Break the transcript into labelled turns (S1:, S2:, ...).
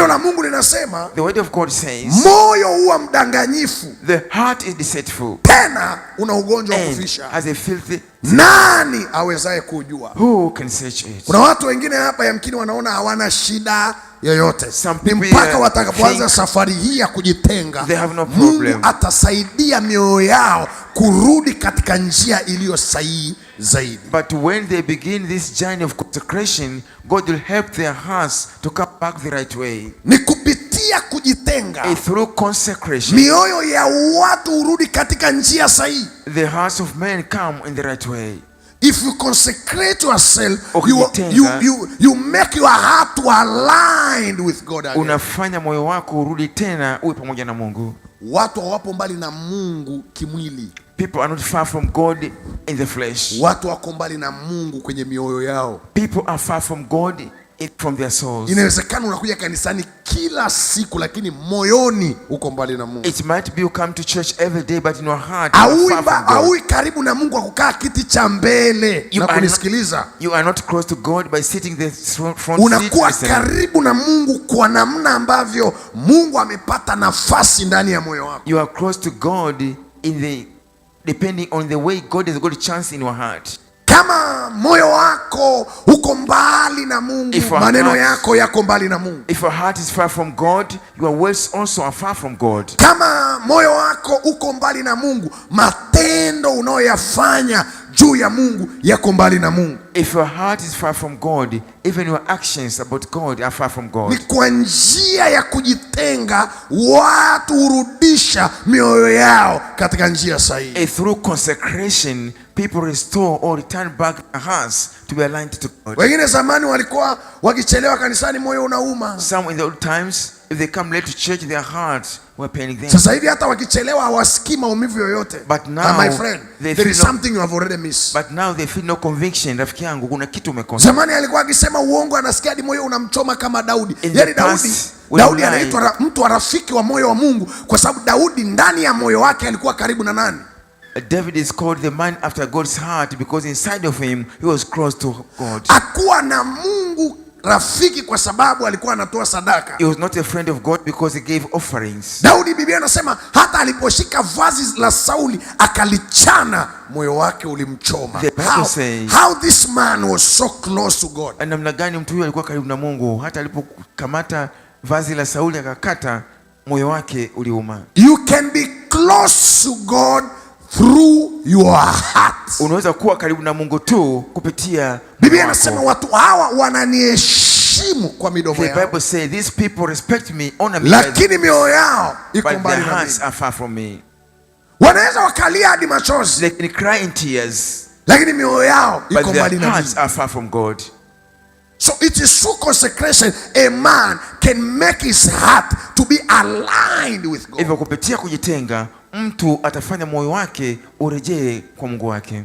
S1: Neno la Mungu linasema,
S2: The word of God says,
S1: moyo huwa mdanganyifu,
S2: the heart is deceitful
S1: tena una ugonjwa wa
S2: and
S1: kufisha,
S2: has a filthy.
S1: Nani awezaye kujua?
S2: Who can search it?
S1: Kuna watu wengine hapa yamkini wanaona hawana shida yoyote,
S2: Some
S1: ni
S2: people
S1: mpaka watakapoanza
S2: think
S1: safari hii ya kujitenga,
S2: they have no
S1: Mungu
S2: problem.
S1: Atasaidia mioyo yao kurudi katika njia iliyo sahihi zaidi.
S2: But when they begin this journey of consecration, God will help their hearts to come back the right way.
S1: Ni kupitia kujitenga,
S2: Through consecration,
S1: mioyo ya watu hurudi katika njia sahihi.
S2: The hearts of men come in the right way.
S1: If you consecrate yourself,
S2: Ukijitenga,
S1: you make your heart to align with God again.
S2: Unafanya moyo wako urudi tena uwe pamoja na Mungu.
S1: Watu hawapo mbali na Mungu kimwili,
S2: People are not far from God in the flesh.
S1: Watu wako mbali na Mungu kwenye mioyo yao.
S2: People are far from God from their souls.
S1: Inawezekana unakuja kanisani kila siku, lakini moyoni uko mbali na Mungu.
S2: It might be you come to church every day, but in your heart you are
S1: Haui
S2: far from God.
S1: Haui karibu na Mungu kwa kukaa kiti cha mbele
S2: You
S1: na
S2: are
S1: kunisikiliza.
S2: You are not close to God by sitting the front seat
S1: Unakuwa
S2: listening.
S1: Karibu na Mungu kwa namna ambavyo Mungu amepata nafasi ndani ya moyo wako.
S2: You are close to God in the depending on the way God has got a chance in your heart.
S1: Kama moyo wako uko mbali na Mungu,
S2: If our
S1: maneno yako yako mbali na Mungu.
S2: If your heart is far from God, your words also are far from God.
S1: Kama moyo wako uko mbali na Mungu, matendo unayoyafanya juu ya Mungu yako mbali na Mungu.
S2: If your heart is far from God, even your actions about God are far from
S1: Ni
S2: God.
S1: kwa njia ya kujitenga watu hurudisha mioyo yao katika njia sahihi.
S2: Through consecration, people restore or return back their hearts to be aligned to God.
S1: Wengine zamani walikuwa wakichelewa kanisani, moyo unauma.
S2: Some in the old times, if they come late to church, their hearts were paining them.
S1: Sasa hivi hata wakichelewa hawasikii maumivu yoyote.
S2: But now,
S1: My friend,
S2: they
S1: there is
S2: feel no-
S1: something you have already missed.
S2: But now they feel no conviction. Rafiki yangu, kuna kitu umekosa.
S1: Zamani alikuwa akisema uongo anasikia hadi moyo unamchoma kama Daudi.
S2: In the
S1: Yaani Daudi,
S2: past, when
S1: Daudi
S2: you lie-
S1: anaitwa mtu wa rafiki wa moyo wa Mungu kwa sababu Daudi ndani ya moyo wake alikuwa karibu na nani?
S2: David is called the man after God's heart because inside of him he was close to God.
S1: Hakuwa na Mungu rafiki kwa sababu alikuwa anatoa sadaka.
S2: He was not a friend of God because he gave offerings.
S1: Daudi, Biblia anasema hata aliposhika vazi la Sauli akalichana, moyo wake ulimchoma.
S2: The Bible says-
S1: How this man was so close to God.
S2: Na namna gani mtu huyu alikuwa karibu na Mungu, hata alipokamata vazi la Sauli akakata, moyo wake uliuma.
S1: You can be close to God through your heart.
S2: Unaweza kuwa karibu na Mungu tu kupitia
S1: Biblia
S2: moyo
S1: inasema
S2: wako.
S1: watu hawa wananiheshimu kwa midomo
S2: The
S1: yao,
S2: Bible says these people respect me, honor me,
S1: lakini mioyo yao iko
S2: but
S1: mbali
S2: their
S1: na mimi.
S2: hearts are far from me.
S1: Wanaweza wakalia hadi machozi,
S2: They can cry in tears,
S1: lakini mioyo yao
S2: but
S1: iko mbali
S2: their
S1: na mimi.
S2: hearts are far from God.
S1: So it is through consecration a man can make his heart to be aligned with God.
S2: Hivyo kupitia kujitenga, mtu atafanya moyo wake urejee kwa Mungu wake.